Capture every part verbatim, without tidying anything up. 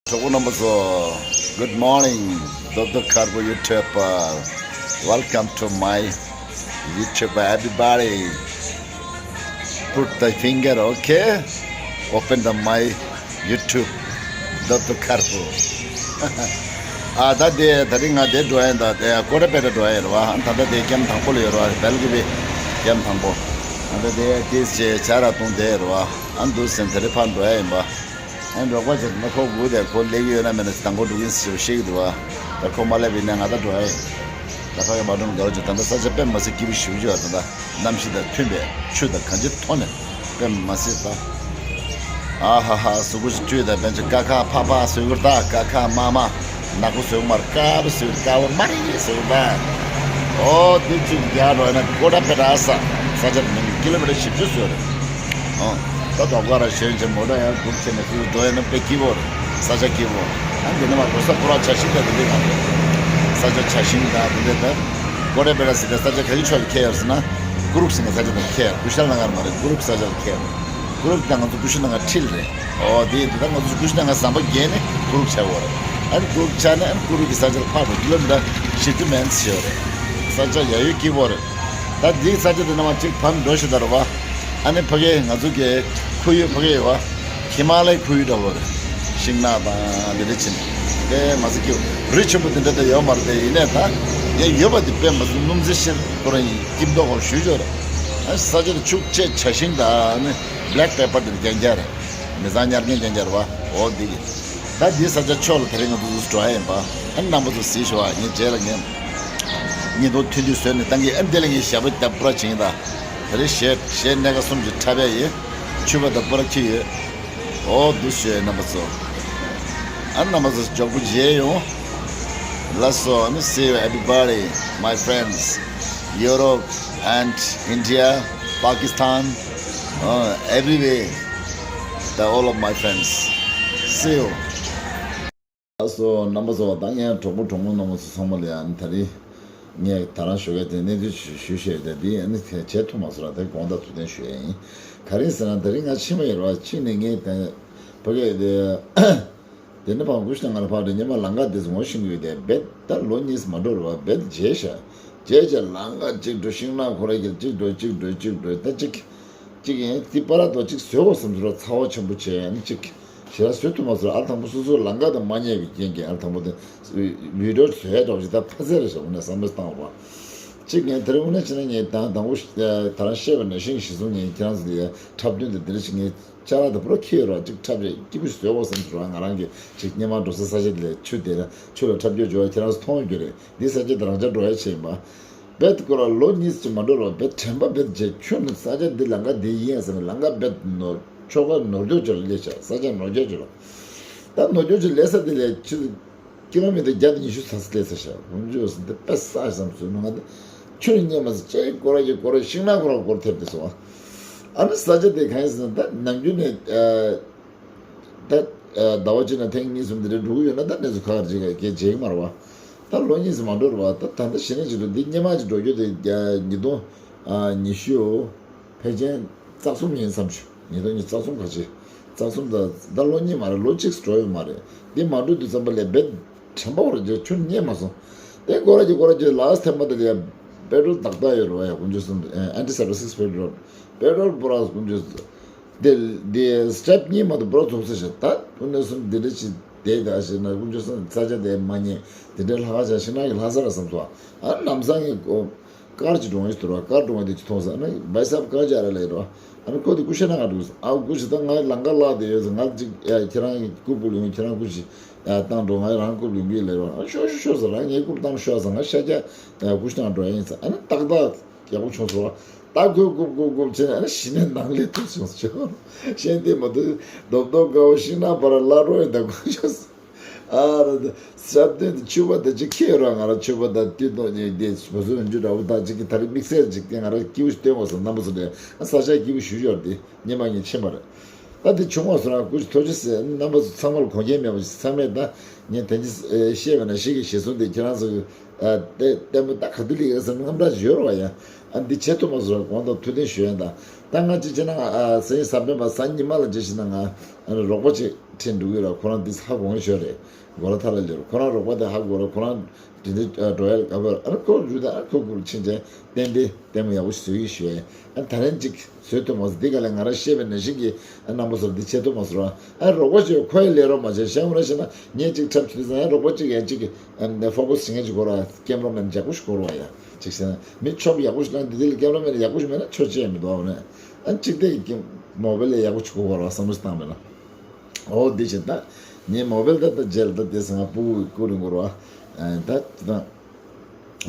གྲོགས་པོ་རྣམ་པ་ཚོ། Good morning, Dodo Karbo YouTuber. Welcome to my YouTuber, everybody. Put the finger, okay? Open the my YouTube, Dodo Karbo. ཨ་ད་དེ་ད་རིང་ང་དེ་འགྲོ་ཡིན། ད་དེ་ཀོ་ཊ་པེ་ཊ་འགྲོ་ཡིན་རེད་བ། ཨ་ད་ད་དེ་ཀེམ་དང་པོ་ལ་ཡོད་རེད་བ། སྦེལ་ཀུ་པེ་ཀེམ་དང་པོ། ཨ་ད་དེ་དེ་ཆེ་ཆ་ར་གཏོང་དེ་རེད་བ། ཨ་འདུག་སེ་ད་རེས་ཕར་འགྲོ་ཡ་ཡིན་པ། ཨ་རོགས་པ་ཅིག་ན་ཁོ་སྒུག་དེ་ཁོ་སླེབས་ཀྱི་ཡོད་ན་མེད་ན་དང་པོ་འགྲོ་གིན་ཟེར་བཤད་ཀྱི་འདུག་བ། ད་ཁོ་མ་སླེབས་པ་ཡིན་ན་ང་ད་འགྲོ་ཡ་ཡིན། ད་ཕ་གི་མ་འགྲོ་ན་དགའ་བ་ཅིག་ད་ལྟ་ས་ཆ་དཔེ་མ་སྲིད་སྐྱིད་པོ་ཞེ་པོ་ཅིག་ཡོད་རེད། ད་ལྟ་གནམ་གཤིས་དང་མཐུན་པའི་ཆུ་དང་གང་ཅིའི་ཐོག་ནས་དཔེ་མ་སྲིད་ད། ཨ་ཧ་ཧ། གཟུགས་པོ་ཞིག་བཀྲུས་དང་དཔེ་ཆ་ཀ་ཁ་ཕ་ཕ་བཟོས་ཀྱི་རེད། ད་ཀ་ཁ་མ་མ། ནག་པོ་བཟོས་ཀྱི་མ་རེད། དཀར་པོ་བཟོས་ཀྱི་རེད། དཀར་པོ་དམར་ཡིན་བཟོས་ཀྱི་རེད། ཨོ་དེ་ཚོ་རྒྱག་རོགས་ན་ཀོ་ཊ་པེ་ཊ་ས་ས་ཆ་དེ་མིན་ཀི་ལོ་མི་ཊར་བཞི་བཅུ་བཟོས་རེད། ཨོ། ད་དོག་པ་ར་ཞོན་ཅིག་མོ་ཊ་ཡར་སྒུག་བྱས་ནས་ཚུར་འགྲོ་ཡ་ན་དཔེ་སྐྱིད་པོ་རེད། ས་ཆ་སྐྱིད་པོ། ཨ་འདི་ནས་མར་འགྲོ་ས་ཁོ་རང་ཇ་ཤིང་དང་དེ་འདྲ་གང་རེད། ས་ཆ་ཇ་ཤིང་དང་དེ་འདྲ་དང་། ཀོ་ཊ་པེ་ཊ་ཟེར་དེ་ས་ཆ་ག་གི་ཕྱོགས་ལ་ཁེལ་ཡོད་ཟེར་ན། ཀུ་རུག་ཟེར་ན་ས་ཆ་དང་ཁེལ་ཡོད། ཀུ་ཤལ་ནང་ལ་མ་རེད། ཀུ་རུག་ས་ཆ་ལ་ཁེལ་ཡོད། ཀུ་རུག་དང་ང་ཚོ་ཀུ་ཤུ་ནང་ང་འཁྲིལ་རེད། ཨོ་དེ་དེ་ད་ང་ཚོ་ཀུ་ཤུ་ནང་ང་ཟམ་པ་བརྒལ་ནས་ཀུ་རུག་ཆགས་ཡོད་རེད། ཨ་ནི་ཀུ་རུག་ཆགས་ནས་ཨ་ནི་ཀུ་རུག་གི་ས་ཆ་ལ་ཕར་འགྲོ་ཀི་ལོ་མི་ཊར་བཞི་བཅུ་མན་ཙམ་ཡོད་རེད། ས་ཆ་ཡ་ཡོད་སྐྱིད་པོ་རེད། ད་འདི་ས་ཆ་དེ་ནང་མ་གཅིག་ཕར་འགྲོ་ཤི་ད་རེད་བ། ཨ་ནི་ཕ་གི་ང་ཚོ་གི་ཁོར་ཡུག་ཕ་གི་ཡོད་བ། ཧི་མ་ལའི་ཁོར་ཡུག་འདྲ་བོ་རེད། ཤིང་ནགས་དང་འདི་འདྲ་ཕྱིན། དཔེ་མ་སྲིད་སྐྱིད། རི་ཆེན་པོ་འདི་འདྲ་དེ་ཡོད་མ་རེད་དེ། ཡིན་ནའི་ད་ཡ་ཡོད་པ་དེ་དཔེ་མ་སྲིད་སྣུམ་རྩི་ཤིན་ཁོ་རང་ཡིན་སྐྱིད་མདོག་གོ་ཞུ་ཞོར། ཨ་ས་ཆ་དེ་ཕྱུགས་ཆེ་ཇ་ཤིང་དང་ནི་བྷེ་ལེག་པེ་པར་དེ་རྒྱན་རྒྱ་རེད། མི་ཚང་ཉར་མཁན་རྒྱན་རྒྱ་རེད་བ། འོ་འདི་གི། ད་འདི་ས་ཆ་ཕྱོགས་ལ་དེ་རིང་ང་ཚོ་འགྲོ་ཡ་ཡིན་པ། ཨ་རྣམ་པ་ཚོ་གཟིགས་ཤོག་ཨ། ངའི་རྗེས་ལ་ངས་ཉིས་སྟོང་ཐུང་ཐུང་བཟོས་ནས་བཏང་གི། ཨ་འདི་ལ་ངའི་ཞབས་པ་བརྒྱབ་པུ་ར་བྱིན་ད། དེ་རིང་གཞས་གཞས་སྣ་ཁ་གསུམ་གྱི་འཁྲབ་ཡ་ཡིན། ཕྱུ་པ་དང་པུ་ར་ཁྱི་ཡོད། འོ་འདུག་ཞུ་ཡ་རྣམ་པ་ཚོ། ཨ་རྣམ་པ་ཚོ་མགྱོགས་པོ་མཇལ་ཡོང་། ལགས་སོ། ཨ་ནི་see you everybody, my friends, Europe and India, Pakistan, uh, everywhere, the all of my friends. See you. ལགས་སོ་རྣམ་པ་ཚོ། ད་ངའི་གྲོགས་པོ་གྲོགས་མོ་རྣམ་པ་ཚོ་ཚང་མ་ལ་ཡང་ད་རེས་ངས་ད་རང་ཞུ་གི་དེ་གནས་ཚུལ་ཞུ་ཞུ་བཤད་དེ་འདི་ཨ་ནི་བྱེད་ཐུབ་མ་སོང་ར། དེ་དགོངས་དག་ཐུགས་བདེན་ཞུ་ཡ་ཡིན། ག་རེ་ཟེར་ན་དེ་རིང་ང་ཕྱི་མ་ཡིན་ར་བ། ཕྱི་ནས་ངས་དེ་ཕ་གི་དེ་དེ་ནས་ཕར་ཀུ་ཤུ་ནང་ལ་ཕར་འགྲོ། ཉི་མ་ལམ་ཁ་དེ་ཚོ་ངོ་ཤེས་ཀྱི་ཡོད་དེ། རྦད་ད་ལོ་གཉིས་མ་འགྲོ་ར་བ། རྦད་མཇལ་ཤག་མཇལ་བྱས་ལམ་ཁ་གཅིག་འགྲོ། ཤིང་ནགས་ཁོ་ར་གི་གཅིག་འགྲོ་གཅིག་འགྲོ་གཅིག་འགྲོ། ད་གཅིག་གཅིག་ཡིན་དེ་པ་ར་དོ་གཅིག་བཟོས་དགོས་བསམ་ཚུལ་ཚ་བོ་ཆེན་པོ་བྱས། ཨ་ནི་གཅིག་ཞེ་དྲག་བཟོ་ཐུབ་མ་སོང་། ཨ་དང་པོ་སོ་སོ་ལམ་ཁ་དང་མ་ཉེ་བའི་རྐྱེན་གྱིས། ཨ་དང་པོ་དེ་བི་ཌིའོ་བཟོ་ཡ་འདྲ་བོ་ཞིག་ད་ཕ་ཚེ་རེད་ཟེར་བ་ནས་བསམ་བློ་བཏང་བ། གཅིག་ངས་དེ་རིང་དངོས་གནས་བྱས་ན་ངས་དང་དང་པོ་ད་རང་བཤད་པ་ནང་བཞིན་གཞི་བཟུང་ངས་ཁྱེད་རང་ཚོ་ལ་འཁྲབ་སྟོན་དེ་འདི་འདྲ་ཞིག་ངས་ཅ་ལག་དང་པོ་ར་ཁྱེར་ཡོད་ར། གཅིག་འཁྲབ་རེས་སྐྱིད་པོ་ཞིག་བཟོས་དགོས་བསམ་ཚུལ་ར། ང་རང་གིས་གཅིག་སྔོན་མ་འགྲོ་ས་ས་ཆ་དེ་ལ་ཆུ་དེ་ལ་ཆུ་ལ་འཁྲབ་སྐྱོར་འབྱོར་བ་ཁྱེད་རང་ཚོ་མཐོང་ཡོད་རྒྱུ་རེད། འདི་ས་ཆ་དེ་རང་འཇགས་འགྲོ་ཡ་བྱས་ཡིན་པ། རྦད་ཁོ་ར་ལོ་གཉིས་ཅིག་མ་འགྲོ་ར་རྦད་དྲན་པ་རྦད་བརྗེད། ཁྱོད་ནི་ས་ཆ་འདི་ལམ་ཁ་འདི་ཡིན་ཡ་ཟེར་ནས་ལམ་ཁ་རྦད་ནོར། ཆོག་ག་ནོར་སྐྱོར་ཅིག་ལ་སླེབས་ཤག་ས་ཆ་ནོར་སྐྱོར་ཅིག་ལ། ད་ནོར་སྐྱོར་ཅིག་སླེབས་ས་དེ་ལས་ཆུ་ཀི་ལོ་མི་ཊར་བརྒྱ་དང་ཉི་ཤུ་ཙམ་སླེབས་ཚར་ཤག་ཁོང་ཚོས་འདི་དཔེ་བསགས་བསམ་ཚུལ་ནང་ང་ད་ཁྱོད་ནི་རྙེད་མ་སོང་། ཅེ་སྐོར་ར་ཅིག་སྐོར་ར་ཤིང་ནགས་ཁོ་ར་སྐོར་ཐེབས་ཏེ་སོང་། ཨ་ནི་ས་ཆ་དེ་གང་ཡིན་ཟེར་ན་ད་ནམ་རྒྱུན་ནས་ཨ། ད་ཟླ་བ་གཅིག་ནང་ཐེངས་གཉིས་གསུམ་དེ་འདྲ་འགྲོ་གི་ཡོད་ན་ད་གནས་ཚུལ་ཁག་ཁག་ཅིག་ག་གལ་ཆེ་གི་མ་རེད་བ། ད་ལོ་གཉིས་ཙམ་མ་འགྲོ་རེད་བ། ད་ད་ལྟ་གཞི་ནས་ཅིག་འགྲོ་འདི་སྔོན་མ་ཅིག་འགྲོ་རྒྱུ་དེ་ཉིས་སྟོང་ཉི་ཤུ་ཕལ་ཆེར་རྩ་གསུམ་ཡིན་བསམ་བྱུང་། ཉིས་སྟོང་ཉི་ཤུ་རྩ་གསུམ་ག་ཅིག་རྩ་གསུམ་ད་ད་ལོ་གཉིས་མ་རེད། ལོ་གཅིག་འགྲོ་ཡོད་མ་རེད། འདི་མ་འགྲོ་དུས་ཙམ་པ་ལས་རྦད་དྲན་པ་བར་རྒྱུ་ཁྱོད་རྙེད་མ་སོང་། དེ་སྐོར་ར་ཅིག་སྐོར་ར་ཅིག་ལགས་ཐེམ་པ་དེ་ཡ་པེ་ཊོལ་ཏག་ཏག་ཡོད་རེད་བ། ཡ་ཀུན་སྤྱོད་གསུམ་ཨན་ཊི་སེབ་ཊིག་སི་པེ་ཊོལ་པེ་ཊོལ་པུ་ར་ཀུན་སྤྱོད། དེ་དེ་སི་ཊེབ་གཉིས་མ་གཏོགས་པུ་ར་ཚུགས་ས་ཞིག་ད་དངོས་གནས་སོང་འདི་འདྲ་ཞིག་བསྡད་ད་ཞིག་ན་ཀུན་སྤྱོད་གསུམ་ས་ཆ་དེ་མ་རྙེད། དེ་འདྲའི་ལྷག་ཆ་ཞིག་ན་གི་ལྷག་ས་ར་བསམ་སོང་། ཨ་ནི་ལམ་སང་ངས་ཀར་ཅིག་འགྲོ་ཡིན་ཟེར་བ། ཀར་འགྲོ་བ་དེ་ཅིག་མཐོང་ས། ཨ་ནི་བྷའི་སཱབ་ཀར་ཅིག་ཨ་ར་ལ་ཡོད་ར། ཨ་ནི་ཁོ་དེ་ཀུ་ཤུ་ནང་ང་འགྲོ་ས། ཨ་ཀུ་ཤུ་ད་ང་ལམ་ཁ་བརླག་བསྡད་ཡོད་ཟེར། ང་ཅིག་ཡ་ཁྱེད་རང་གི་རྐུབ་རྐུབ་ལུས་ཁྱེད་རང་ཀུ་ཤུ་ཡ་བཏང་འགྲོ། ང་རང་རྐུབ་ལུས་གི་ལས་ར། ཨ་ཤོག་ཤོག་ཤོག་ཟེར། ང་ངའི་རྐུབ་བཏང་ཤོག་ཟེར། ང་ཤ་རྒྱགས་ཡ་ཀུ་ཤུ་ནང་འགྲོ་ཡ་ཡིན་ཟེར། ཨ་ནི་ཏག་ཏག་ཡག་པོ་བྱུང་སོང་བ། ད་ཁོས་རྐུབ་རྐུབ་རྐུབ་བྱས་ནས་ཨ་ནི་གཞི་ནས་ནང་ལས་ཐུག་སོང་ཟེར། ཤེས་ལྡན་མ་དུ་རྡོབ་རྡོབ་དགའ་བོ་ཤིང་ནགས་བར་ལ་རོ་ཡི་ད་ཁོ་ཤོག་ཨ་ར་ད་ཞབས་བརྟན་དུ་ཕྱུ་པ་ད་ཅིག་ཁྱེད་རང་ང་ར་ཕྱུ་པ་ད་དུས་ཐོག་ནས་དེ་བུ་སུ་འཇུ་འདྲ་བོ་ད་ཅིག་གི་ད་རེས་དམིགས་བསལ་ཅིག་དེ་ང་ར་སྐྱིད་པོ་ཞིག་སྟོན་དགོས་སོང་། རྣམ་པ་ཚོ་ལས་ས་ཆ་སྐྱིད་པོ་ཞུ་ཞོར་དེ་སྙེ་མ་ངས་ཕྱིན་པ་རེད། ད་དེ་བྱུང་བ་སོང་ར་སྐུ་མཁྱེན་ཐུགས་རྗེ་ཆེ། རྣམ་པ་ཚོ་ཚང་མ་ལ་གོ་རྒྱུ་མེད་པ་ཞིག་ཚང་མས་ད་ངས་དེ་ཅི་བཤད་པ་ན་ཞིག་གི་ཞེ་སོང་དེ་ཁྱེད་རང་ཚོ་ཨ་ལྟད་ལྟད་མོ་ད་ག་དུས་ལེགས་ཟེར་དངངས་སྐྲག་ཡོད་རེད་བ། ཡ་ཨ་འདི་བྱེད་ཐུབ་མ་སོང་ར་དགོངས་དག་ཐུགས་བདེན་ཞུ་ཡ་ད། ད་ང་ཅི་བྱས་ན་ཨ་སང་ཉིན་གཟའ་སྤེན་པ་གཟའ་ཉི་མ་ལ་ཅི་བྱས་ན་ང་ཨ་ནི་རོགས་པ་ཅིག་ ཁྲིད་འགྲོ་གི་ར། ཁོ་རང་དེ་ཧ་གོ་གི་ཤོད་རེད། གོ་ལ་ཐ་ལ་ལེར་ཁོ་རང་རོགས་པ་དེ་ཧ་གོ་ར། ཁོ་རང་དེ་འདྲ་འགྲོ་ཡ་ལ་ག་བར་ཨ་ཁོ་རུ་ད་ཨ་ཁོ་ཁུར་ཕྱིན་ཆད་ཏན་ཏན་ལྟད་མོ་ཡག་པོ་ཞིག་བཟོ་གི་ཤོད་ཡ། ཨ་ད་རན་ཅིག་བཟོས་ཐུབ་མ་སོང་། འདི་ག་ལ་ང་རང་བཤད་པའི་ནང་བཞིན་གྱི་ཨ་རྣམ་པ་ཚོར་འདི་བྱེད་ཐུབ་མ་སོང་ར། ཨ་རོགས་པ་ཅིག་ཁོ་ཡི་ལས་རོགས་མ་བྱས་གཞན་ཁོ་རང་བཤད་ན་ངས་ཅིག་འཁྲབ་ཆུ་ཚང་ཨ་རོགས་པ་ཅིག་ཡང་ཅིག་ཨ་ཕོ་ཁོ་སི་ངས་ཅིག་གོ་ར། ཀེམ་ར་མེན་ཡག་པོ་ཞིག་གོ་ར་བ་ཡ། ཅིག་བཤད་ན་མི་ཆོབ་ཡག་པོ་ཞིག་ལ་འདི་དེ་ལ་ཀེམ་ར་མེན་ཡག་པོ་ཞིག་མེད་ན་ཆོ་ཅི་ཡང་མི་འདུག་ཨ་ནི། ཨ་ཅིག་དེ་གི་མོ་བེལ་ལ་ཡག་པོ་ཞིག་གོ་བ་ར་བསམ་བློ་ཞིག་བཏང་མེད་ན། འོ་འདི་བྱེད་ད། ངའི་མོ་བེལ་ད་ད་རྗེས་ལ་ད་དེ་སང་སྤུ་གུ་སྐུ་རིང་གོ་ར། ད་ད་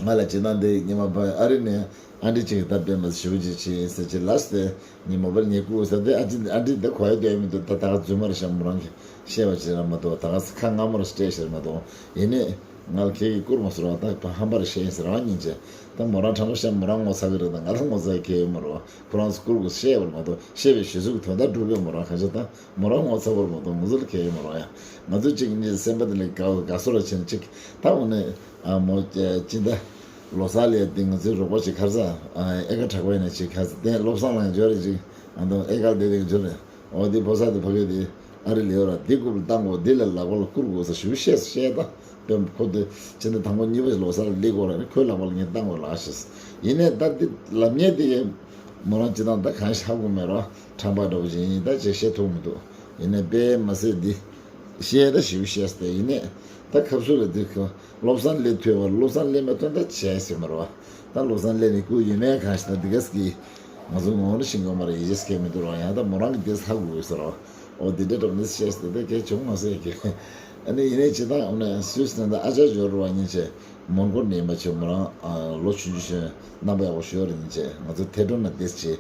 ང་ལ་ཇི་ལྟར་འདི་ཉི་མ་པ་ཨ་རི་ནས་ཨ་འདྲི་ཅིག་ད་དཔེ་མ་ཞུ་ཅིག་ཅིག་ཟེར་ཅིག་ལབ་སྟེ། ངའི་མོ་བེལ་ངའི་སྐུ་ཟེར་ཏེ་ཨ་ཅི་ཨ་འདྲི་ད་གོ་ཡ་དོན་མི་འདུག་ད་ད་ག་རྫུན་མ་རེད་ཤག་མོ་རང་གིས་བཤད་པ་ཅིག་ར་མ་གཏོགས། ད་ག་ས་ཁ་སྔ་མོ་ར་སྤྲད་ཤེར་མ་གཏོགས། ཡིན་ནས་ང་ལ་ཁྱེད་ཀྱིས་བསྐུར་མ་སོང་ར། ད་ཕ་ཧམ་པར་བཤད་ཡིན་ཟེར་རང་ཉིན་བྱས། ད་མོ་རང་ཁྲམ་པ་བཤད་མོ་རང་ངོ་ཚ་གི་རེད། ད་ང་ད་ངོ་ཚ་གི་ཡོད་མ་རེད་བ། ཁོ་རང་ཚོ་བསྐུར་དགོས་བཤད་པར་མ་གཏོགས། བཤད་པའི་གཞི་གཟུགས་དོན་དག་སྒྲུབ་ཡོད་མོ་རང་ག་ཚོད་ད། མོ་རང་ངོ་ཚ་བར་མ་གཏོགས་ང་ཚོ་ལ་ཁྱད་ཡོད་མ་རེད་ཡ། ང་ཚོ་གཅིག་གཉིས་སེམས་པ་དེ་ལས་དགའ་དགའ་བསུ་ར་བྱས་ནས་གཅིག་ད་འོ་ནས་ཨ་མོ་ཅི་ད་ལོ་གསར་ལས་དེ་ང་ཚོའི་རོགས་པ་ཅིག་ཁར་ས་ཨེ་ཀ་དྲག་པ་ཡིན་ན་ཅིག་ཁར་ས་དེ་བློ་བཟང་ལ་འབྱོར་རེ་ཅིག་ཨ་མདོ་ཨེ་ཀ་དེ་དེ་འབྱོར་རེ། འོ་དེ་ཕོ་གསར་དེ་ཕ་གི་དེ་ཨ་རི་ལེའོ་ར་དེ་རྐུབ་ལ་བཏང་གོ་དེ་ལ་ལག་པ་ལ་བསྐུར་དགོས་ས་ཞུ་བཤད་བཤད་ད། དཔེ་ཁོ་དེ་ཕྱི་ཟླ་དང་པོ་གཉིས་པ་ལོ་གསར་ལ་སླེབས་གོ་ར་ནི་ཁོའི་ལག་པ་ལ་ངས་བཏང་གོ་ལགས་ཤེས། ཡིན་ནས་ད་དེ་ལབ་མཁན་དེ་གས་མོ་རང་ཅི་དང་ད་གང་ཤ་གོ་མེད་ར། ཁྲམ་པ་འདྲ་བོ་ཅིག་ཡིན་ད་ཅེས་བཤད་ཐུབ་མི་འདུག་ཡིན་ནས་དཔེ་མ་སྲིད་འདི་བཤད་ད་ཞིབ་བཤད་སྟེ། ཡིན་ནས་ད་ཁབ་སུ་ལ་འདི་ཁོ་བློ་བཟང་སླེབས་ཐུབ་པ་བློ་བཟང་སླེབས་མ་ཐུབ་ད་བྱས་ཟེར་མ་ར་བ། ད་བློ་བཟང་སླེབས་ནས་སྐུ་ཡོད་མེད་གང་ཤེས་ད་འདི་གས་ཀྱི་ང་ཚོ་ངོ་ནས་ཤེས་གོ་མ་ར། ཡིད་ཆེས་སྐྱེ་མི་འདུག་ར། ཡང་ད་མོ་རང་གི་དེ་ཧ་གོ་དགོས་ཟེར་ར་བ། འོ་འདི་འདྲ་འདྲ་མི་ཤེས་ཏེ་དེ་གལ་ཆུང་མ་ཟད་ཀྱི། ཨ་ནི་ཡིན་ནའི་ཇི་ལྟར་འོ་ན་སུད་སི་ནང་ད་ཨ་ཅག་འབྱོར་བ་ཉིན་བྱས་མོན་གྷོ་ནས་མ་བྱས་མོ་རང་ལོ་ཆུང་ཆུང་བྱས་རྣམ་པ་ཡག་པོ་ཞོར་ཉིན་བྱས་ང་ཚོ་ཐེ་ཊོ་ན་དེ་བྱས་སྐད་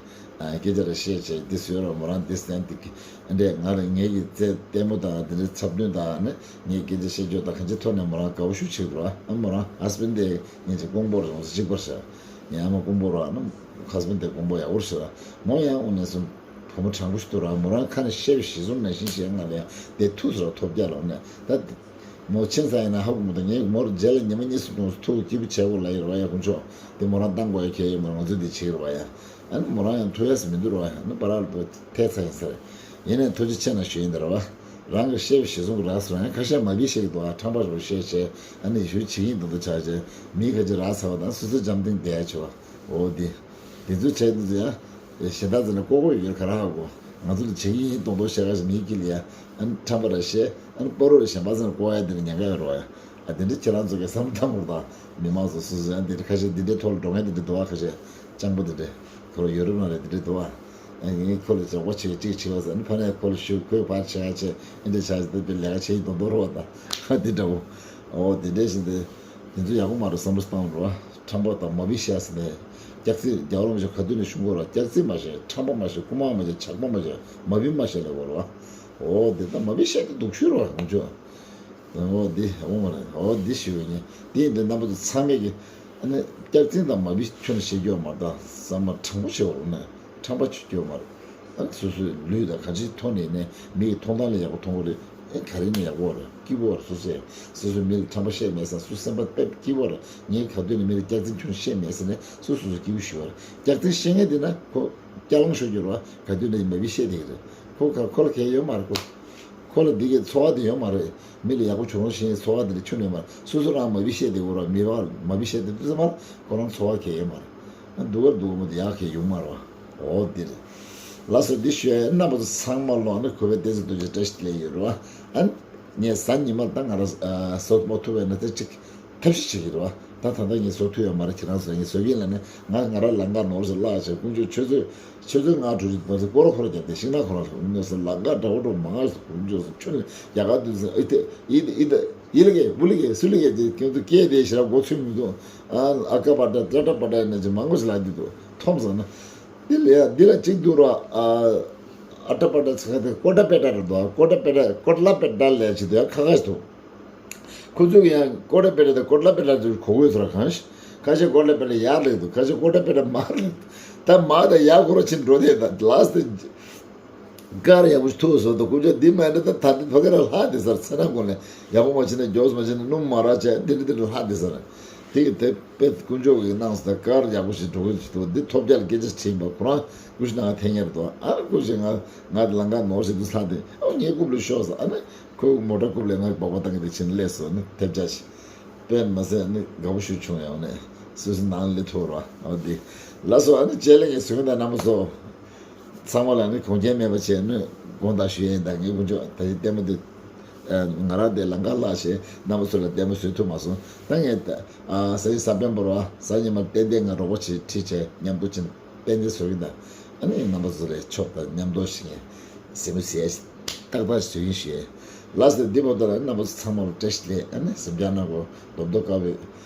ཆ་རེ་བཤད་བྱས་དེ་བཟོས་ར། མོ་རང་དེ་སྟན་དེ་གི་འདྲས་ང་རང་ངེད་ཀྱི་རྩེ་ལྟད་མོ་དང་དེ་འདྲའི་འཁྲབ་སྟོན་དང་ནི་ངེད་སྐད་ཆ་བཤད་རྒྱུ་དང་གང་ཅི་ཐོག་ནས་མོ་རང་དགའ་བོ་ཤུགས་ཆེ་གི་ར། ཨ་མོ་རང་ཧ་སི་བེན་དེ་ཉིན་བྱས་ཀོང་པོ་རང་གཅིག་པར་བྱས་ངའི་ཨ་མ་ཀོང་པོ་ར་ཨ་ནི་ཧ་སི་བེན་དེ་ཀོང་པོ་ཡག་པོ་རེད་ཟེར་ར། མོ་ཡང་དངོས་གནས་སོང་། བུ་མོ་དྲང་པོ་ཞིག་འདུག་ར། མོ་རང་ཁ་ནས་བཤད་པའི་གཞི་བཟུང་ནང་བཞིན་བཤད། ང་ལ་ཡང་དེ་ཐུགས་སུ་ར་ཐོབ་རྒྱག་ལ་ནས་ད་མོ་ཕྱིན་ཚར་ཡིན་ན་ཧ་གོ་མི་འདུག་ངས་མོར་རྗེས་ལ་ཉི་མ་གཉིས་སུ་གཏོང་སུ་ཐུགས་སྐྱིད་པོ་བྱས་དགོས་ལ་ཡོད་ར་བ་ཡ། དཀོན་མཆོག་དེ་མོ་རང་བཏང་དགོས་ཡ་ཁྱེད་ཡོད་མ་ར། ང་ཚོས་འདི་བྱེད་ཀྱི་ར་བ་ཡ། ཨ་ནི་མོ་རང་ཡང་ཐུག་ཡ་སུ་མི་འདུག་ར་བ་ཡ། ཨ་ནི་པ་ར་ལ་ཐད་ཚར་ཡིན་ས་རེད། ཡིན་ནའི་ཐུགས་རྗེ་ཆེ་གནང་ཞུ་ཡིན་ད་ར་བ། རང་གི་བཤད་པའི་གཞི་བཟུང་གི་རག་སོང་ཡང་ཁ་ཤས་མ་བི་བཤད་ཀྱི་འདུག་ཨ་ཁྲམ་པ་རུ་བཤད་བྱས་ཨ་ནི་ཞུ་བྱེད་ཀྱི་འདུག་འདུག་ཆགས་བྱས་མི་ཁ་ཅིག་རག་ཚར་བ་དང་སོ་སོ་འཇམ་ཐིང་བསྡད་ཡ་བྱས་བ། འོ་འདི། འདི་ཚོ་བྱས་འདུག་ཚེ་ཡང་། གཞན་དག་ཚོ་ནས་ལྐོག་གོ་ཡོད་ག་ར་ཧ་གོ། ང་ཚོ་ལ་བྱེད་ཀྱི་ཡིན་མདོག་མདོག་བཤད་ག་ཞིག་མིའི་དཀྱིལ་ལ་ཡ། ཨ་ནི་ཁྲམ་པ་ར་བཤད་ཨ་ནི་པ་རོ་ར་གཞན་པ་ཚོ་ནས་ལྐོག་ཡ་འདི་ནས་ཉན་ག་ཡོད་རོགས་ཡ། ཨ་དེ་འདྲ་ཁྱེད་རང་ཚོ་གས་བསམ་བློ་བཏང་དགོས་དང་མི་མང་ཚོ་སོ་སོ་ཡང་འདི་འདྲ་ཁ་ཤས་འདི་འདྲའི་ཐོག་ལ་འགྲོ་མཁན་འདི་འདྲ་འདུག་ཨ། ཁ་ཤས་སྤྱང་པོ་འདི་འདྲ་ཁོ་རང་ཡོ་རོབ་ནང་ལ་འདི་འདྲ་འདུག་ཨ། ཨ་ངས་ཁོ་ལ་ཅང་པོ་བྱེད་ཅིག་བྱེད་བ་ཟེར་ཨ་ནི་ཕ་ནས་ཁོ་ལ་ཞུ་ཁོས་ཕར་བྱེད་ཡ་བྱེད་ཨ་འདྲ་བྱ་ཞིག་འདི་འདྲ་ལས་ཀ་བྱེད་ཡིན་མདོག་མདོག་རོགས་དང་ཨ་འདི་འདྲ་བོ། འོ་དེ་འདྲ་ཞིག་འདི། དེ་ཚོ་ཡག་པོ་མ་རེད་བསམ་བློ་བཏང་རོགས། ཁྲམ་པ་དང་མ་བི་ཤ་ཟེར་ནས། སྐྱག་རྫུན་རྒྱལ་བ་རིན་པོ་ཆེ་ག་དུས་ནས་གསུང་གོ་ར། སྐྱག་རྫུན་མ་བཤད། ཁྲམ་པ་མ་བཤད། རྐུ་མ་མ་བཤད། ཇག་པ་མ་བཤད། མ་བི་མ་བཤད་ལབ་གོ་ར། འོ་དེ་ད་མ་བི་བཤད་དེ་སྡུག་ཤོས་རེད་བ་ང་ཚོ། འོ་དེ་འོ་མ་རེད། འོ་དེ་ཞུ་བའི་ཉིན་དེ་ཡིན་དུས་རྣམ་པ་ཚོ་ཚང་མས་ཀྱི་ཨ་ནི་སྐྱག་རྫུན་དང་མ་བི་ཁྱོན་ནས་བཤད་རྒྱུ་མ་རེད། ད་ཟ་མ་དྲང་པོ་བཤད་པ་རེད་ན་ཁྲམ་པ་བྱེད་རྒྱུ་མ་རེད། ཨ་སོ་སོའི་ལུས་དང་གང་ཅིའི་ཐོག་ནས་ནས་མི་ཡི་མཐོང་སྟངས་ལ་ཡག་པོ་མཐོང་གི་རེད། ཨེ་ག་རེ་ནས་ཡག་པོ་རེད། སྐྱིད་པོ་རེད། སོ་སོས་སོ་སོའི་མི་ལ་ཁྲམ་པ་བཤད་མེད་ས་སུ་སེམས་པ་དཔེ་སྐྱིད་པོ་རེད། ངས་ག་དུས་ནས་མི་ལ་སྐྱག་རྫུན་ཁྱོན་བཤད་མེད་ས་ནས་སུ་སོ་སོ་སྐྱིད་པོ་ཞུ་བ་རེད། སྐྱག་རྫུན་བཤད་མཁན་དེ་ན་ཁོ་སྐྱག་ལང་ཤོར་རྒྱུ་རེད་བ། ག་དུས་ནས་མ་བི་བཤད་བསྡད་ཀྱི་རེད། ཁོ་ག་ཁོ་ལ་གལ་ཡོད་མ་རེད་ཁོ། ཁོ་ལ་འདི་གའི་ཚོར་བ་དེ་ཡོད་མ་རེད། མི་ལ་ཡག་པོ་བྱུང་རོགས་ཞེས་ཚོར་བ་དེ་ལ་ཁྱོན་ནས་མ་རེད། སོ་སོ་རང་མ་བི་བཤད་བསྡད་ཀྱི་རེད་བ། མི་བ་མ་བི་བཤད་བསྡད་དུས་ཙམ་པ་ཁོ་རང་ཚོར་བ་གལ་ཡོད་མ་རེད། སྡུག་ག་སྡུག་མོ་དེ་ཡག་གི་ཡོང་མ་རེད་བ། འོ་དེ་རེད། ལགས་སོ་འདི་ཞུ་ཡ་རྣམ་པ་ཚོ་ཚང་མ་ལོག་ནི་གུས་པས་བསྟན་འཛིན་རྡོ་རྗེ་བཀྲ་ཤིས་བདེ་ལེགས་ཡོད་རེད་བ། ཨ་ནི་ངས་གཟའ་ཉི་མར་ད་ང་རང་བཟོ་མ་ཐུབ་པའི་ན་ཚ་གཅིག་ཐབས་ཤེས་བྱེད་ཀྱི་རེད་བ། ད་ད་ལྟ་ངས་བཟོ་ཐུབ་ཡོད་མ་རེད། ཁྱེད་རང་ཚོ་ངས་བཟོ་གིན་ལ་ནི་ང་ང་རང་ལམ་ཁ་ནོར་ཞིག་བརླག་བྱས་དཀོན་མཆོག་ཆུ་ཚོད་ཆུ་ཚོད་ལྔ་དྲུག་ཅིག་ང་ཚོ་སྐོར་ར་འཁོར་ར་བརྒྱབ་སྟེ་ཤིང་ནགས་ཁོ་རང་ལ་དཀོན་མཆོག་ལམ་ཁ་འདྲ་བོ་འགྲོ་མང་ཞིག་དཀོན་མཆོག་ཁྱོད་ནི་ཡག་ག་དུས་ཚོད་ཨི་ཐེ་ཨི་ཨི་ཨི་ལ་གེ་བུ་ལ་གེ་སུ་ལ་གེ་དེ་ཁྱོད་ཚོ་སྐད་དེ་ཞེ་དྲག་མགོ་ཚོད་མི་འདུག་ཨ་ཨ་ཀ་པ་ཏྲ་ཏྲ་ཏྲ་པ་ཏྲ་ཡིན་ན་ཅིག་མང་པོ་ཞིག་ལབ་འདི་འདུག་མཐོང་སོང་ན། འདི་ལ་ཡ་འདི་ལ་གཅིག་འདུག་ར། ཨ་ཨ་ཏྲ་པ་ཏྲ་ཚ་ཁ་དེ་ཀོ་ཏྲ་པེ་ཏྲ་རེད་འདུག་ཀོ་ཏྲ་པེ་ཏྲ་ཀོ་ཏ་ལ་པེ་ཏྲ་ལས་ཅིག་འདུག་ཡ་ཁ་ཁ་ཞིག་འདུག་ཁོ་ཚོས་ཡང་ཀོ་ཏྲ་པེ་ཏྲ་དང་ཀོ་ཏ་ལ་པེ་ཏྲ་ཚོ་གོ་དགོས་ཚོ་ར་གང་ཞིག་ཁ་ཤས་ཀོ་ཏྲ་པེ་ཏྲ་ཡར་ལེགས་འདུག་ཁ་ཤས་ཀོ་ཏྲ་པེ་ཏྲ་མར་ལེགས་འདུག་ད་མར་དང་ཡར་ཁོ་ར་ཕྱིན་འགྲོ་དེ་ད་ལགས་ཏེ། དཀར་ཡག་པོ་ཞིག་ཐུག་སོང་དུ་ཀུ་ཅོ་འདི་མ་ཡིན་ན་ད་ད་འདི་ཕ་གི་ར་ལྷག་བསྡད་ས་རེད། ཚེ་ན་དགོན་ལས་ཡག་པོ་མ་བྱས་ན་མགྱོགས་མ་བྱས་ན་སྣུམ་མ་རག་བྱས་འདི་འདྲ་འདི་འདྲ་ལྷག་བསྡད་ས་རེད། དེ་གི་དེ་དཔེ་དཀོན་མཆོག་གིས་གནང་སོང་། ད་གར་ཡག་པོ་ཞིག་འགྲོ་གི་འདུག་འདི་ཐོབ་རྒྱལ་སྐད་ཆ་དྲིས་པ། ཁོ་རང་སྐུ་ཞིག་ནང་ཐེངས་ཉེར་དོ། ཨ་སྐུ་ཞིག་ང་ང་ལང་ཀ་ནོར་ཞིག་འདུག་ལྷ་དེ། ཨོ་ངའི་རྐུབ་ལ་ཤོག་ཟེར། ཨ་ནི་ཁོའི་མོ་ཊ་རྐུབ་ལ་ང་སྦག་སྦག་བཏང་གི་དེ་ཕྱིན་སླེབས་སོང་། ཨ་ནི་ཐེབས་ཆག་ཞིག་དཔེ་མ་ཟད་ཨ་ནི་དགའ་པོ་ཞིག་བྱུང་། ཡང་ནས་སོ་སོ་ནང་སླེབས་ཐུབ་ར། ཨོ་འདི་ལ་སོ། ཨ་ནི་རྗེས་ལ་ངས་གཟིགས་མོ་དང་རྣམ་པ་ཚོ། ཚང་མ་ལ་ནི་གོང་ཁྱད་མེད་པ་བྱས་ནས་དགོངས་དག་ཞུ་ཡས་ཡིན། ད་ངའི་དཀོན་མཆོག་ད་ཅི་ལྟད་མོ་འདི་ང་རང་དེ་ལང་ཀ་ལྷག་བྱས་རྣམ་པ་ཚོ་ལ་ལྟད་མོ་བཟོ་ཐུབ་མ་སོང་། ད་ངས་ད་ཨ་གཟའ་ཡི་གཟའ་སྤེན་པ་ར་གཟའ་ཉི་མ་ཏན་ཏན་ང་རོགས་པ་བྱེད་ཁྲིད་བྱས་མཉམ་དུ་ཕྱིན་ཏན་ཏན་བཟོ་གི་ད། ཨ་ནི་རྣམ་པ་ཚོ་ལ་ཆོག་ད་མཉམ་དུ་ཞིག་ངས་གཟིགས་མོ་བྱས་ཏག་ཏག་བཟོ་ཡིན་ཞུ་ཡས། ལགས་སོ། འདི་བར་དུ་ལ་རྣམ་པ་ཚོ་ཚང་མ་ལ་བཀྲ་ཤིས་བདེ་ལེགས། ཨ་ནི་གཟིམ་འཇག་གནང་གོ། རྡོབ་རྡོབ་དཀར་པོའི་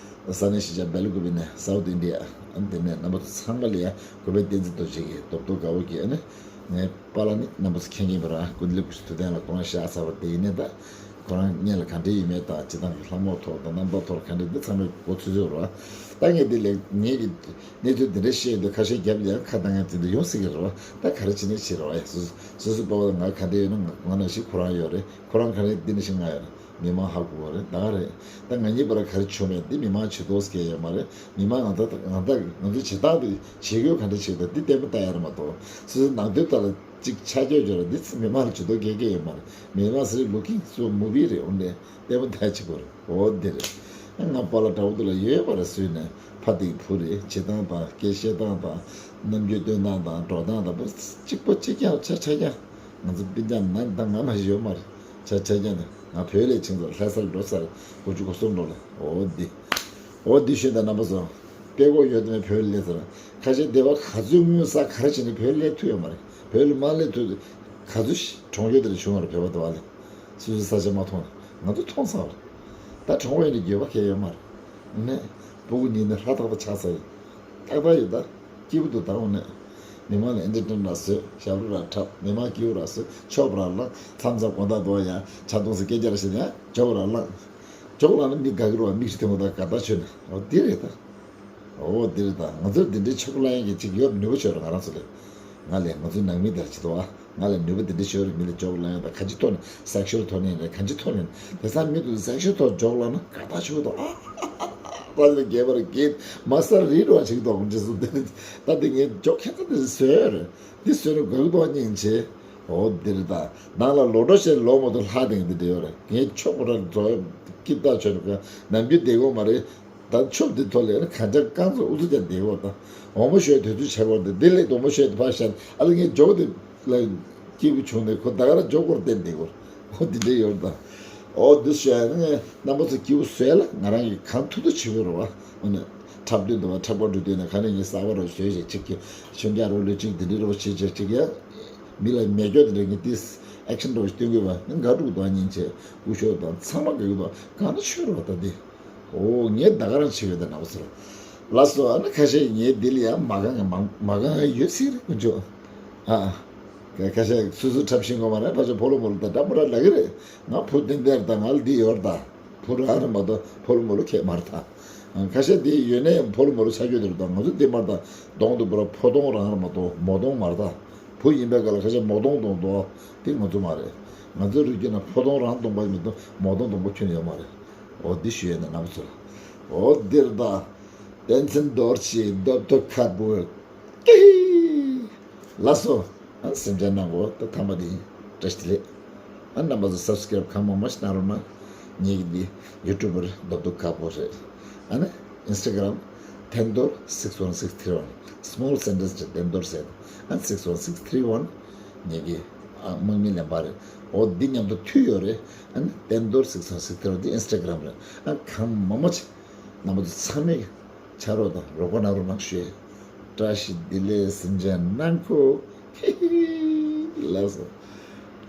ས་གནས་གཞིས་ཆགས་སྦེལ་ཀུ་པེ་ནས་སའུཐ་ཨིན་ཌི་ཡ། ཨ་ནི་དེ་ནས་རྣམ་པ་ཚོ་ཚང་མ་ལ་ཡ་གུས་པས་བསྟན་འཛིན་རྡོ་རྗེ་གི་རྡོབ་རྡོབ་དཀར་པོ་གི། ཨ་ནི་ངའི་པཱ་ལགས་ནི་རྣམ་པ་ཚོ་མཁྱེན་གྱིན་པ་ར། ཀུན་ལེགས་སྐུ་ཞབས་ཐུབ་བསྟན་ལགས་ཁོ་རང་གཤེགས་ཚར་བ་དེ་ཡིན་ནའི་ད་ཁོ་རང་སྔོན་ལ་ག་འདྲ་ཡོད་མེད་དང་། སྤྱིར་བཏང་གི་ལྷ་མོ་ཐོག་དང་རྣམ་ཐར་ཐོག་ག་འདྲ་འདི་ཚང་མས་གོ་ཚོད་ཚོད་ར། ད་ངས་འདི་ལས་ངེད་ཀྱི་གནས་ཚུལ་འདི་འདྲ་བཤད་ཡོད་དུས་ཁ་ཤས་རྒྱབ་ལ་ཡང་ཁ་བཏང་ཡང་དེ་འདྲ་ཡོང་སྲིད་ཀྱི་རེད་བ། ད་ག་རེ་བྱེད་ནས་བྱེད་རེད་བ། ཡ་སོ་སོ་སོ་སོ་པ་བ་ང་ག་འདྲ་ཡོད་ན་ང་ང་ནང་བཞིན་ཁོ་རང་ཡོད་རེད། ཁོ་རང་ག་རེ་འདི་ནང་བཞིན་ང་ཡོད་རེད། མི་མང་ཧ་གོ་བ་རེད། ད་ག་རེད། ད་ང་གཉིས་བར་ག་རེ་བྱུང་མེད་འདི་མི་མང་ཇུས་གཏོགས་སྐད་ཡོད་མ་རེད། མི་མང་ང་ད་ང་ད་ང་ཚོ་བྱེད་སྟངས་དེ་བྱེད་དགོས་ག་འདྲ་བྱེད་དགོས་འདི་ལྟད་མོ་ལྟ་ཡ་རེད་མ་གཏོགས། སོ་སོའི་ནང་དོན་ལྟར་ལ་གཅིག་ཆ་རྒྱུས་ཡོད་རེད། འདི་ཚོ་མི་མང་ལ་ཇུས་གཏོགས་སྐད་སྐད་ཡོད་མ་རེད། མི་མང་ཟེར་ལུག་ཁིང་སོ་མུ་བི་རེད། འོ་ནས་ལྟད་མོ་ལྟ་ཅིག་གོ་རེད། འོ་འདི་རེད། ང་པཱ་ལགས་དྲ་བ་འདི་ལ་ཡོད་པ་རེད། སུས་ནས་ཕ་དེ་བུ་རེད། བྱེད་སྟངས་དང་སྐད་བཤད་སྟངས་དང་རྣམ་འགྱུར་སྟོན་སྟངས་དང་འགྲོ་སྟངས་དང་པོ་གཅིག་པ་གཅིག་རྐྱང་ཆ་ཆ་རྐྱང་། ང་ཚོ་སྤུན་ཀྱག་ན་ད་ང་མ་ཞིག་ཡོད་མ་རེད། ཆ་ཆ་རྐྱང་ནས་ང་བོད་ལས་ཕྱིན་ཚར། ལྷ་སར་འགྲོ་ཚར། དགུ་བཅུ་གོ་གསུམ་ལོ་ལ། འོ་འདི་འོ་འདི་ཤོད་ད་རྣམ་པ་ཚོ། དཔེ་ཁོག་ཡོད་དེ་ནས་བོད་ལས་ཚར། ཁ་ཤས་སྡེ་བ་ག་ཚོད་དངུལ་བསགས་ག་རེ་བྱས་ནས་བོད་ལས་ཐུབ་ཡོད་མ་རེད། བོད་ལ་མ་སླེབས་དུས་ག་ཚོད་གྲོངས་ཡོད་དེ་རེད་བྱུང་བ་རེད། བོད་པ་དེ་བ་ལས་སོ་སོའི་ས་ཆ་མ་མཐོང་ནས། ང་ཚོ་མཐོང་ཚར་བ་རེད། ད་གྲོངས་པ་ཡིན་ན་འགྱོད་པ་གང་ཡང་ཡོད་མ་རེད། ནས་སྤུ་གུ་གཉིས་ནི་ཧྲ་ཐག་པ་ཆགས་ཚར་ཡིན། ཏག་ཏག་ཡོད་ད། སྐྱིད་པོ་འདུག་ད་འོ་ནས། མི་མང་ལ་ཨེན་ཊར་ཊེན་ར་བཟོས། ཞབས་བྲོ་ར་འཁྲབ། མི་མང་སྐྱིད་པོ་ར་བཟོས། ཆོབ་ར་ལངས། མཚམས་མཚམས་དགོང་དག་འདུག་ཡ་ཇ་འཐུང་ཟེར་སྐད་ཆ་ར་བཤད་ནས་ཇོག་ར་ལངས། ཇོག་ལངས་ན་མི་དགའ་གི་རེད་བ། མིག་ཆུ་ཐོན་པ་དང་དགའ་ཐག་ཆོད་ནས། འོ་འདི་རེད་ད། འོ་འདི་རེད་ད། ང་ཚོར་འདི་འདྲའི་ཆོག་ལ་ཡང་གི་ཅིག་ཡོད་ནུས་པ་ཆོད་ར། ང་རང་ཚོ་ལས། ང་ལས་ང་ཚོའི་ནང་མི་དེར་ཅི་ཏོ་ཨ། ང་ལས་ནུས་པ་འདི་འདྲ་ཤོར་མི་ལ་ཇོག་ལ་ཡང་ད་ག་ཅི་ཐོག་ནས་སེག་ཤུལ་ཐོག་ནས་རེད། ག་ཅི་ཐོག་ནས་དེ་སང་མི་དུ་སེག་ཤུལ་ཐོག་ཇོག་ལ་ན་དགའ་ཐག་ཆོད་དོ་ཨ། ད་ལ་རྒྱས་པར་རྒྱས་མ་ས་རི་རོ་ཅིག་ཏོ་ཇི་སུ་དེ་ད་དེ་ངས་ཇོག་ཁྱད་ཚ་དེ་བཟོས་རེད། འདི་བཟོས་ན་དགའ་གི་ཏོ་སྙིང་རྗེ། འོ་འདིར་ད་ནང་ལ་ལོ་འགྲོ་ཞེས་ལོ་མ་དུ་ལྷ་དེང་འདི་འདྲ་ཡོད་རེད། ངས་ཆོག་པ་ར་རྫོགས་ཀིབ་ད་ཆོད་ནམ་རྒྱུན་བསྡད་ཡོད་མ་རེད། ད་ཆོབ་འདི་ཐོག་ལས་ནི་གང་ཅག་རྐང་ཚོ་ཨུ་ཚུགས་ཀྱང་བསྡད་ཡོད་ད། འོ་མ་ཞོས་དུས་ཚོད་ཆགས་པར་འདི་འདི་ལས་འོ་མ་ཞོས་དུ་ཕར་བཞག་ཨ་ལ་ངས་ཇོག་དེ་ལ་སྐྱིད་པོ་བྱུང་ནས་ཁོ་ད་ག་ར་ཇོག་སྐོར་བསྟན་བསྡད་ཡོད། འོ་འདི་འདྲ་ཡོད་ད། འོ་འདི་ཞོས་ནི་ངས་རྣམ་པ་ཚོ་སྐྱིད་པོ་བཟོས་ལ་ང་རང་གིས་གང་ཐུབ་ཐུབ་བྱེད་དགོས་རེད་བ། འོ་ནི་འཁྲབ་དུས་འདུག་བ། འཁྲབ་པ་འགྲོ་དུས་ནས་ག་ནས་ངས་གསར་པ་རོ་བཟོས་བྱས་ཅིག་གི་ཤོན་རྒྱག་རོ་ལུས་ཅིག་འདི་འདྲ་རོ་བྱེད་བྱས་ཅིག་ཡ། མི་ལ་མེ་སྒྱོགས་དེ་འདྲ་གི་ཏིས་ཨེག་ཤན་འདྲ་བོ་ཞིག་སྟོན་དགོས་པ་ནི་དགའ་སྤྲོ་དང་སྙིང་རྗེ་སྐུ་ཞབས་དང་ཚང་མ་དགའ་གི་འདུག་གང་ན་ཆོས་རུ་བ་ད་འདི། འོ་ངས་ད་ག་རང་བྱེད་ཡོད་ད་ན་བ་ཟེར། ལགས་སོ། ཨ་ནི་ཁ་ཤས་ངས་འདི་ལ་ཡང་མ་གང་ངས་མ་མ་གང་ངས་ཡོད་སྲིད་རེད་ཀུན་ཆོ། ཨ་ཁ་ཤས་སུ་སུ་འཁྲབ་ཤེས་གོ་མ་རེད། ཕ་ཆོ་ཕོ་ལོ་མོ་ལོ་ད་འདྲ་མོ་ར་ལ་གི་རེད། ང་བུ་ཏན་ཏན་ད་ང་ལ་འདི་ཡོད་ད། བུ་རང་རེད་མ་གཏོགས་ཕོ་ལོ་མོ་ལོ་ཁྱད་མ་རེད་ད། ཁ་ཤས་འདི་ཡོད་ནའི་ཕོ་ལོ་མོ་ལོ་ཆ་རྒྱུས་དེ་རེད་ད། ང་ཚོ་འདི་མ་རེད་ད། གདོང་དུ་བུ་ར་ཕོ་གདོང་རང་རེད་མ་གཏོགས་མོ་གདོང་མ་རེད་ད། བུ་ཡིན་པའི་སྐབས་ལ་ཁ་ཤས་མོ་གདོང་གདོང་དོ། དེ་ང་ཚོ་མ་རེད། ང་ཚོའི་རིགས་རྒྱུད་ན་ཕོ་གདོང་རང་གདོང་པ་མི་གཏོགས་མོ་གདོང་གདོང་པ་ཁྱོན་ཡོད་མ་རེད། འོ་འདི་ཞུ་ཡས་ན་རྣམ་པ་ཚོ་ལ། འོ་འདིར་ད། བསྟན་འཛིན་རྡོ་རྗེ་རྡོབ་རྡོབ་དཀར་པོ། ཀི་ཧི། ལགས་སོ། ཨ་སེམས་ཅན་ནང་གོ་ད་ཐ་མ་དེ་བཀྲ་ཤིས་བདེ་ལེགས། ཨ་རྣམ་པ་ཚོ་སབ་སི་ཀེ་རེབ་གང་མང་མང་ཞིག་གནང་རོགས་གནང་། ངེད་ཀྱི་འདི་ཡུ་ཊུབ་པར་རྡོབ་རྡོབ་དཀར་པོ་རེད། ཨ་ནི་ཨིན་སི་ཊ་གྷ་རམ་ཐན་རྡོར་སིགས་ཝན་སིགས་ཐི་རི་ཝན། སི་མོལ་སེན་ཊེན་སི་ཐན་རྡོར་ཟེར། ཨ་སིགས་ཝན་སིགས་ཐི་རི་ཝན། ངེད་ཀྱི་ཨ་དམག་མི་ལེན་པ་རེད། འོ་འདི་མཉམ་དུ་མཐུད་ཡོད་རེད། ཨ་ནི་ཐན་རྡོར་སིགས་ཝན་སིགས་ཐི་རི་ཝན་འདི་ཨིན་སི་ཊ་གྷ་རམ་རེད། ཨ་གང་མང་མང་ཅིག་རྣམ་པ་ཚོ་ཚང་མས་ཕྱག་རོགས་དང་རོགས་པ་གནང་རོགས་གནང་ཞུ། བཀྲ་ཤིས་བདེ་ལེགས་སེམས་ཅན་ནང་ཁུལ། ལགས་སོ།